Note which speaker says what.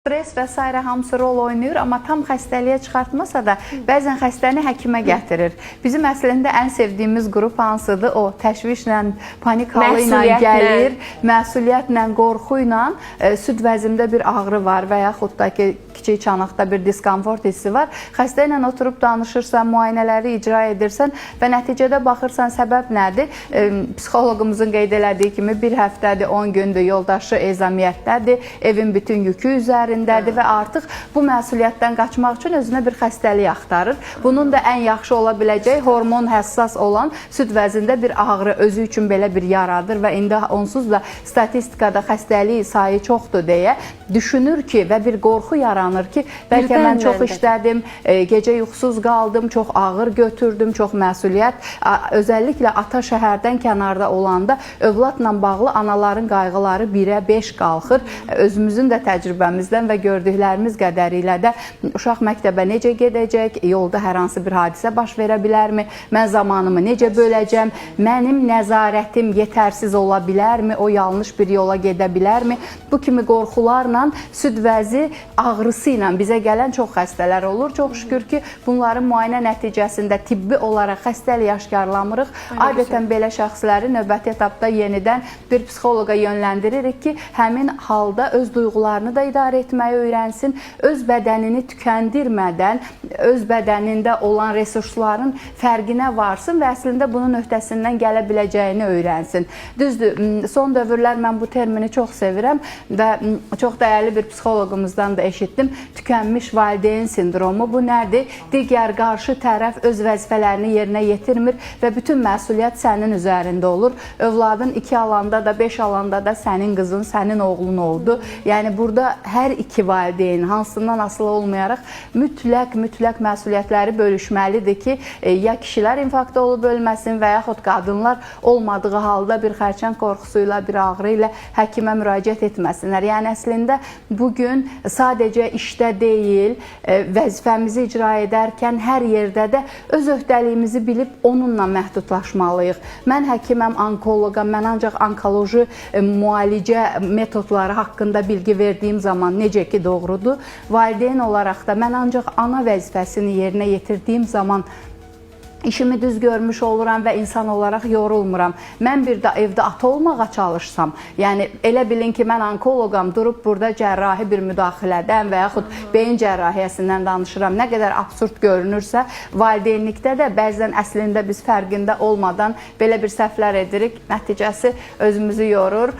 Speaker 1: Stres və sairə hamısı rol oynayır, amma tam xəstəliyə çıxartmasa da bəzən xəstəni həkimə gətirir. Bizim əslində ən sevdiyimiz qrup hansıdır? O təşvişlə, panik halı ilə
Speaker 2: Məsuliyyətlə.
Speaker 1: gəlir, məsuliyyətlə, qorxu ilə, süd vəzimdə bir ağrı var və yaxud da ki, kiçik çanaqda bir diskomfort hissi var. Xəstə ilə oturub danışırsan, müayinələri icra edirsən və nəticədə baxırsan səbəb nədir? Psixoloqumuzun qeyd elədiyi kimi bir həftədir, 10 gündür yoldaşı ezamiyyətdədir, evin bütün yükü üzərindədir və artıq bu məsuliyyətdən qaçmaq üçün özünə bir xəstəlik axtarır. Bunun da ən yaxşı ola biləcəyi hormon həssas olan süd vəzində bir ağrı özü üçün belə bir yaradır və indi onsuz da statistikada xəstəlik sayı çoxdur deyə düşünür ki və bir qorxu yaranır ki, bəlkə
Speaker 2: Birdən
Speaker 1: mən çox
Speaker 2: məndə.
Speaker 1: işlədim, gecə yuxusuz qaldım, çox ağır götürdüm, çox məsuliyyət. Özəlliklə ata şəhərdən kənarda olanda övladla bağlı anaların qayğıları 1-ə 5 qalxır. Özümüzün də təcrübəmizdən və gördüklərimiz qədərilə də uşaq məktəbə necə gedəcək, yolda hər hansı bir hadisə baş verə bilərmi, mən zamanımı necə böləcəm, mənim nəzarətim yetərsiz ola bilərmi, o yanlış bir yola gedə bilərmi? Bu kimi qorxularla süd vəzi ağrısı ilə bizə gələn çox xəstələr olur. Çox şükür ki, bunların müayinə nəticəsində tibbi olaraq xəstəlik aşkarlamırıq. Adətən belə şəxsləri növbəti etapda yenidən bir psixoloqa yönləndiririk ki, həmin halda öz duyğularını da idarə etməyi öyrənsin, öz bədənini tükəndirmədən öz bədənində olan resursların fərqinə varsın və əslində bunun öhdəsindən gələ biləcəyini öyrənsin. Düzdür, son dövrlər mən bu termini çox sevirəm və çox dəyərli bir psixoloqumuzdan da eşitdim. Tükənmiş valideyn sindromu bu nədir? Digər qarşı tərəf öz vəzifələrini yerinə yetirmir və bütün məsuliyyət sənin üzərində olur. Övladın 2 alanda da, 5 alanda da sənin qızın, sənin oğlun oldu. Yəni burada hər iki valideyn hansından asılı olmayaraq mütləq məsuliyyətləri bölüşməlidir ki, ya kişilər infarktda olub ölməsin və yaxud qadınlar olmadığı halda bir xərçəng qorxusu ilə, bir ağrı ilə həkimə müraciət etməsinlər. Yəni əslində bu gün sadəcə işdə deyil, vəzifəmizi icra edərkən hər yerdə də öz öhdəliyimizi bilib onunla məhdudlaşmalıyıq. Mən həkiməm, onkoloqam, mən ancaq onkoloji müalicə metodları haqqında bilgi verdiyim zaman necə ki doğrudur. Valideyn olaraq da mən ancaq ana vəzifəsini yerinə yetirdiyim zaman işimi düz görmüş oluram və insan olaraq yorulmuram. Mən bir də evdə ata olmağa çalışsam, yəni elə bilin ki, mən onkoloqam, durub burada cərrahi bir müdaxilədən və yaxud beyin cərrahiyyəsindən danışıram. Nə qədər absurd görünürsə, valideynlikdə də bəzən əslində biz fərqində olmadan belə bir səhvlər edirik. Nəticəsi özümüzü yorur.